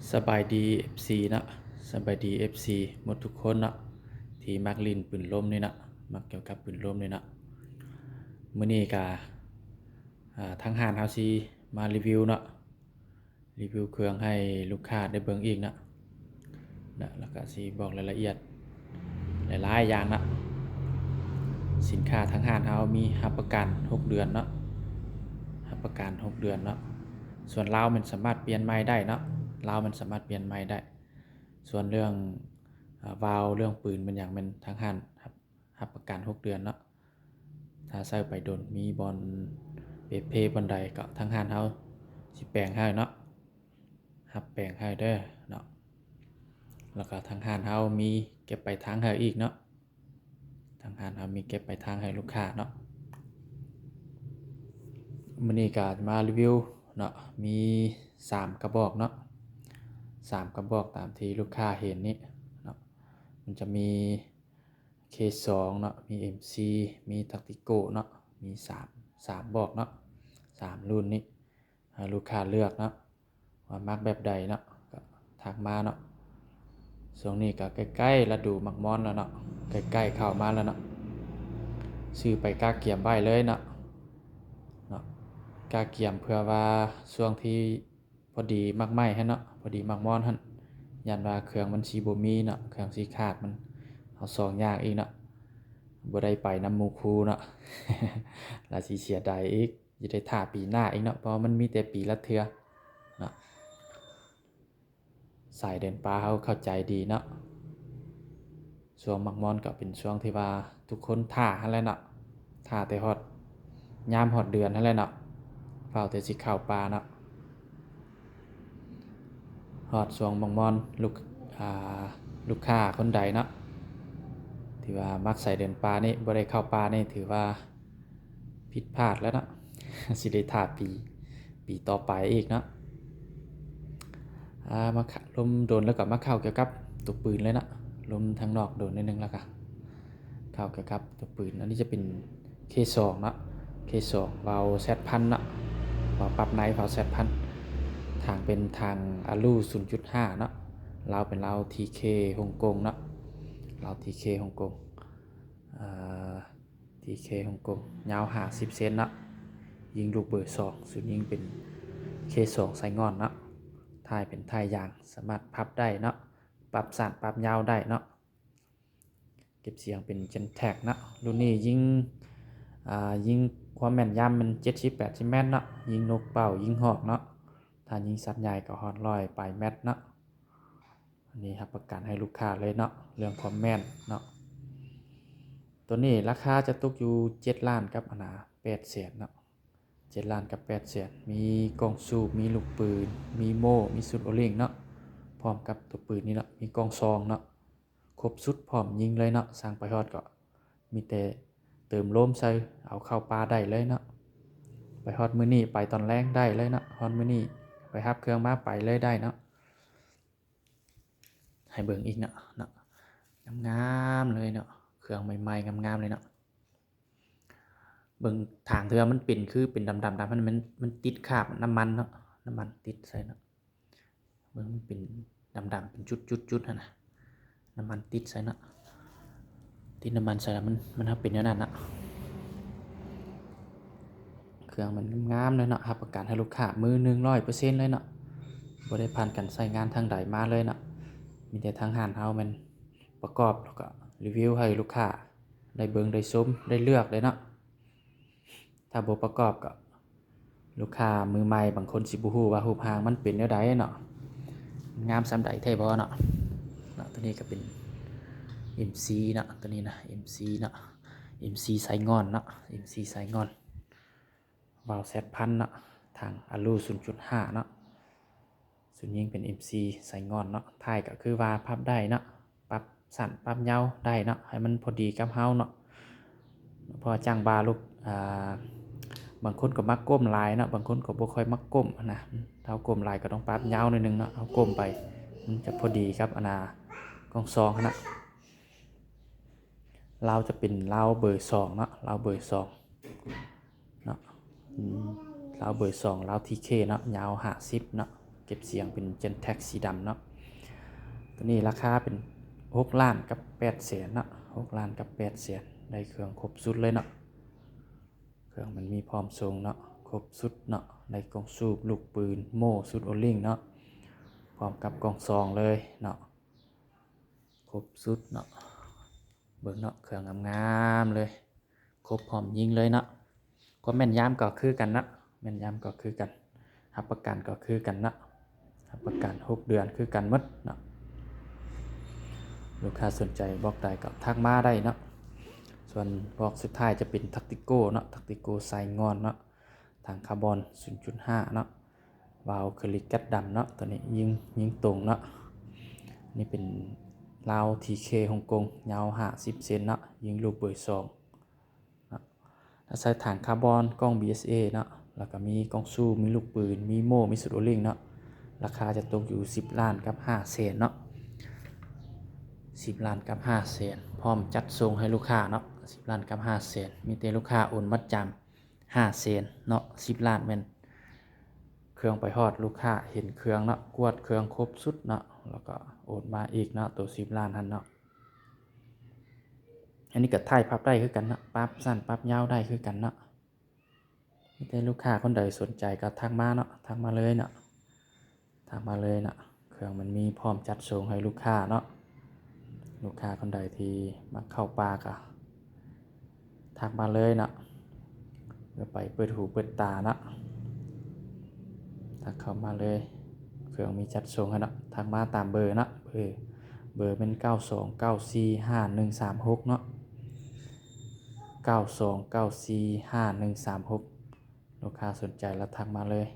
ສະບາຍດີ ເອັຟຊີ ເນາະ, ສະບາຍດີ ເອັຟຊີ ໝົດທຸກຄົນເນາະ ທີ່ມັກຫຼິ້ນປືນລົມນີ້ເນາະ, ມັກກ່ຽວກັບປືນລົມນີ້ເນາະ. ມື້ນີ້ກະ ອາ ທາງຮ້ານເຮົາຊິມາຣີວິວເນາະ, ຣີວິວເຄື່ອງໃຫ້ລູກຄ້າໄດ້ເບິ່ງອີກເນາະ, ນະ ແລ້ວກະຊິບອກລາຍລະອຽດຫຼາຍໆຢ່າງເນາະ. ສິນຄ້າທາງຮ້ານເຮົາມີຮັບປະກັນຫົກເດືອນເນາະ, ຮັບປະກັນຫົກເດືອນເນາະ. ສ່ວນລາວແມ່ນສາມາດປ່ຽນໃໝ່ໄດ້ເນາະ, ລາວແມ່ນສາມາດປ່ຽນໃໝ່ໄດ້. ສ່ວນເລື່ອງ ອາ ວາວ ເລື່ອງປືນແມ່ນຫຍັງ ແມ່ນທາງຮ້ານຮັບ ຮັບປະກັນຫົກເດືອນເນາະ. ຖ້າໃຊ້ໄປດົນ ມີບ່ອນເປເພບ່ອນໃດ ກໍທາງຮ້ານເຮົາຊິແປງໃຫ້ເນາະ, ຮັບແປງໃຫ້ເດີເນາະ. ແລ້ວກໍທາງຮ້ານເຮົາມີເກັບປາຍທາງໃຫ້ອີກເນາະ, ທາງຮ້ານເຮົາມີເກັບປາຍທາງໃຫ້ລູກຄ້າເນາະ. ມື້ນີ້ກໍມາຣີວິວເນາະ, ມີສາມກະບອກເນາະ, ສາມກະບອກຕາມທີ່ລູກຄ້າເຫັນນີ້ເນາະ. ມັນຈະມີ ເຄສອງເນາະ, ມີ ເອັມຊີ ມີ ແທັກຕິໂກເນາະ, ມີສາມ ສາມບອກເນາະ, ສາມລຸ້ນນີ້ ໃຫ້ລູກຄ້າເລືອກເນາະ ວ່າມັກແບບໃດເນາະ, ກໍທັກມາເນາະ. ຊ່ວງນີ້ກໍໃກ້ໆລະດູໝາກມອນແລ້ວເນາະ, ໃກ້ໆເຂົ້າມາແລ້ວເນາະ, ຊື້ໄປກະກຽມໄວ້ເລີຍເນາະ, ເນາະ ກະກຽມເພື່ອວ່າຊ່ວງທີ່ ພໍດີໝາກໄມ້ຫັ້ນເນາະ, ພໍດີໝາກມອນຫັ້ນ, ຢ້ານວ່າເຄື່ອງມັນຊິບໍ່ມີເນາະ, ເຄື່ອງຊິຂາດ, ມັນເຮົາຊອກຍາກອີກເນາະ, ບໍ່ໄດ້ໄປນຳໝູ່ຄູ່ເນາະ ລະຊິເສຍດາຍອີກ, ຊິໄດ້ຖ້າປີໜ້າອີກເນາະ, ເພາະວ່າມັນມີແຕ່ປີລະເທື່ອເນາະ. ສາຍເດີນປ່າເຮົາເຂົ້າໃຈດີເນາະ. ຊ່ວງໝາກມອນກໍເປັນຊ່ວງທີ່ວ່າທຸກຄົນຖ້າຫັ້ນແຫຼະເນາະ, ຖ້າແຕ່ຮອດ ຍາມຮອດເດືອນຫັ້ນແຫຼະເນາະ, ຟ້າວແຕ່ຊິເຂົ້າປ່າເນາະ. ຮອດຊ່ວງໝາກມອນ ລູກ ອ່າ ລູກຄ້າຄົນໃດເນາະ ທີ່ວ່າມັກສາຍເດີນປ່ານີ້ ບໍ່ໄດ້ເຂົ້າປ່ານີ້ ຖືວ່າ ຜິດພາດແລ້ວເນາະ, ຊິໄດ້ຖ້າປີ ປີຕໍ່ໄປອີກເນາະ. ອ່າ ມາ ລົມດົນແລ້ວກໍມາເຂົ້າກ່ຽວກັບຕົວປືນເລີຍເນາະ, ລົມທາງນອກດົນໜ້ອຍໜຶ່ງແລ້ວກໍເຂົ້າກ່ຽວກັບຕົວປືນ. ອັນນີ້ຈະເປັນ ເຄສອງເນາະ, ເຄສອງ ວາວ ແຊັດພັນເນາະ, ວາວປັບໃນ ວາວ ແຊັດພັນ, ທາງເປັນທາງອາລູ ສູນຈຸດຫ້າເນາະ, ລາວເປັນລາວ ທີເຄ ຮົງກົງເນາະ, ລາວ ທີເຄ ຮົງກົງ ອ່າ ທີເຄ ຮົງກົງ ຍາວຫ້າສິບເຊັນເນາະ, ຍິງລູກເບີສອງ, ສູນຍິງເປັນ ເຄສອງ ໄຊງ່ອນເນາະ, ທ້າຍເປັນທ້າຍຢາງ ສາມາດພັບໄດ້ເນາະ, ປັບສັ້ນປັບຍາວໄດ້ເນາະ, ເກັບສຽງເປັນ ເຈນແທັກ ເນາະ. ລຸ້ນນີ້ຍິງ ອ່າ ຍິງຄວາມແມ່ນຍຳແມ່ນເຈັດສິບແປດສິບແມັດເນາະ, ຍິງນົກເປົ້າ ຍິງຮອກເນາະ, ຖ້າຍິງສັດໃຫຍ່ກໍຮອດຮ້ອຍປາຍແມັດເນາະ. ອັນນີ້ຮັບປະກັນໃຫ້ລູກຄ້າເລີຍເນາະ ເລື່ອງຄວາມແມ່ນເນາະ. ໂຕນີ້ລາຄາຈະຕົກຢູ່ເຈັດລ້ານກັບ ອັນນາ ແປດແສນເນາະ, ເຈັດລ້ານກັບແປດແສນ. ມີກ້ອງສູບ ມີລູກປືນ ມີໂມ່ ມີຊຸດໂອລິງເນາະ, ພ້ອມກັບຕົວປືນນີ້ເນາະ, ມີກ້ອງຊອງເນາະ, ຄົບຊຸດ ພ້ອມຍິງເລີຍເນາະ. ຊ່າງໄປຮອດກໍມີແຕ່ເຕີມໂລມໃສ່ ເອົາເຂົ້າປ່າໄດ້ເລີຍເນາະ, ໄປຮອດມື້ນີ້ ໄປຕອນແລງໄດ້ເລີຍເນາະ, ຮອດມື້ນີ້ໄປຮັບເຄື່ອງມາ ໄປເລີຍໄດ້ເນາະ. ໃຫ້ເບິ່ງອີກເນາະ ເນາະ, ງາມໆເລີຍເນາະ, ເຄື່ອງໃໝ່ໆງາມໆເລີຍເນາະ. ເບິ່ງທາງເທື່ອມັນເປັນຄືເປັນດຳໆ ດຳ ມັນ ມັນ ມັນຕິດຄາບນ້ຳມັນເນາະ, ນ້ຳມັນຕິດໃສ່ເນາະ. ເບິ່ງມັນເປັນດຳໆ ເປັນຈຸດໆໆຫັ້ນນະ, ນ້ຳມັນຕິດໃສ່ເນາະ, ຕິດນ້ຳມັນໃສ່ແລ້ວມັນ ມັນເປັນແນວນັ້ນເນາະ. ເຄື່ອງມັນງາມເລີຍເນາະ, ຮັບປະກັນໃຫ້ລູກຄ້າມືໜຶ່ງຮ້ອຍເປີເຊັນເລີຍເນາະ, ບໍ່ໄດ້ຜ່ານການໃຊ້ງານທາງໃດມາເລີຍເນາະ, ມີແຕ່ທາງຮ້ານເຮົາແມ່ນປະກອບ ແລ້ວກໍຣີວິວໃຫ້ລູກຄ້າໄດ້ເບິ່ງ ໄດ້ຊົມ ໄດ້ເລືອກເລີຍເນາະ. ຖ້າບໍ່ປະກອບກໍ ລູກຄ້າມືໃໝ່ບາງຄົນຊິບໍ່ຮູ້ວ່າຮູບຮ່າງມັນເປັນແນວໃດເນາະ, ງາມສ່ຳໃດແທ້ບໍ່ເນາະ. ເນາະ ຕົວນີ້ກໍເປັນ ເອັມຊີ ເນາະ, ຕົວນີ້ນະ ເອັມຊີ ເນາະ, ເອັມຊີ ໄຊງ່ອນເນາະ, ເອັມຊີ ໄຊງ່ອນ ວາວ ແຊັດພັນ ເນາະ, ທາງອາລູ ສູນຈຸດຫ້າ ເນາະ. ສ່ວນຍິງເປັນ ເອັມຊີ ໄຊງ່ອນເນາະ, ທ້າຍກໍຄືວ່າພັບໄດ້ເນາະ, ປັບສັ້ນປັບຍາວໄດ້ເນາະ, ໃຫ້ມັນພໍດີກັບເຮົາເນາະ. ເພາະວ່າຈັ່ງວ່າລູກ ອ່າ ບາງຄົນກໍມັກກົ້ມຫຼາຍເນາະ, ບາງຄົນກໍບໍ່ຄ່ອຍມັກກົ້ມນະ, ເຮົາກົ້ມຫຼາຍກໍຕ້ອງປັບຍາວໜ້ອຍໜຶ່ງເນາະ, ເຮົາກົ້ມໄປມັນຈະພໍດີກັບ ອັນນາ ກ້ອງຊອງຫັ້ນນະ. ລາວຈະເປັນລາວເບີສອງເນາະ, ລາວເບີສອງ ເນາະ, ອືມ ລາວເບີສອງ ລາວ ທີເຄ ເນາະ, ຍາວຫ້າສິບເນາະ, ເຄ ກັບສຽງເປັນ Gentex ສີດຳເນາະ. ຕົວນີ້ລາຄາເປັນຫົກລ້ານກັບແປດແສນເນາະ, ຫົກລ້ານກັບແປດແສນ ໄດ້ເຄື່ອງຄົບຊຸດເລີຍເນາະ. ເຄື່ອງມັນມີພ້ອມສົ່ງເນາະ, ຄົບຊຸດເນາະ, ໄດ້ກ່ອງສູບ, ລູກປືນ, ໂມ່, ຊຸດໂອລິງເນາະ, ພ້ອມກັບກ່ອງຊອງເລີຍເນາະ, ຄົບຊຸດເນາະ. ເບິ່ງເນາະ, ເຄື່ອງງາມໆເລີຍ, ຄົບພ້ອມຍິງເລີຍເນາະ. ຄວາມແມ່ນຍຳກໍຄືກັນເນາະ, ແມ່ນຍຳກໍຄືກັນ, ຮັບປະກັນກໍຄືກັນເນາະ, ຮັບປະກັນຫົກເດືອນຄືກັນໝົດເນາະ. ລູກຄ້າສົນໃຈບລັອກໃດກໍທັກມາໄດ້ເນາະ. ສ່ວນບລັອກສຸດທ້າຍຈະເປັນ Tactico ເນາະ, Tactico ສາຍງ່ອນເນາະ, ຖັງຄາບອນສູນຈຸດຫ້າເນາະ, ວາວເຄີລິກກັດດຳເນາະ, ຕົວນີ້ຍິງ ຍິງຕົງເນາະ. ນີ້ເປັນລາວ ທີເຄ ຮົງກົງ, ຍາວຫ້າສິບເຊັນເນາະ, ຍິງລູກເບີສອງເນາະ. ອາໄສຖັງຄາບອນ, ກ້ອງ ບີເອສເອ ເນາະ, ແລ້ວກໍມີກ່ອງສູບ, ມີລູກປືນ, ມີໂມ່, ມີຊຸດໂອລິງເນາະ. ລາຄາຈະຕົກຢູ່ສິບລ້ານກັບຫ້າແສນເນາະ, ສິບລ້ານກັບຫ້າແສນ ພ້ອມຈັດສົ່ງໃຫ້ລູກຄ້າເນາະ, ສິບລ້ານກັບຫ້າແສນ. ມີແຕ່ລູກຄ້າໂອນມັດຈຳຫ້າແສນເນາະ, ສິບລ້ານແມ່ນເຄື່ອງໄປຮອດ ລູກຄ້າເຫັນເຄື່ອງເນາະ, ກວດເຄື່ອງຄົບຊຸດເນາະ, ແລ້ວກໍໂອນມາອີກເນາະ, ໂຕສິບລ້ານຫັ້ນເນາະ. ອັນນີ້ກໍຖ່າຍພັບໄດ້ຄືກັນເນາະ, ປັບສັ້ນປັບຍາວໄດ້ຄືກັນເນາະ. ມີແຕ່ລູກຄ້າຄົນໃດສົນໃຈກໍທັກມາເນາະ, ທັກມາເລີຍເນາະ, ທັກມາເລີຍເນາະ. ເຄື່ອງມັນມີພ້ອມຈັດສົ່ງໃຫ້ລູກຄ້າເນາະ. ລູກຄ້າຄົນໃດທີ່ມັກເຂົ້າປ່າກໍທັກມາເລີຍເນາະ, ເພື່ອໄປເປີດຫູເປີດຕາເນາະ, ທັກເຂົ້າມາເລີຍ. ເຄື່ອງມີຈັດສົ່ງໃຫ້ເນາະ, ທັກມາຕາມເບີເນາະ, ເບີ ເບີແມ່ນເກົ້າສອງເກົ້າສີ່ຫ້າໜຶ່ງສາມຫົກເນາະ, ເກົ້າສອງເກົ້າສີ່ຫ້າໜຶ່ງສາມຫົກ. ລູກຄ້າສົນໃຈລະທັກມາເລີຍ.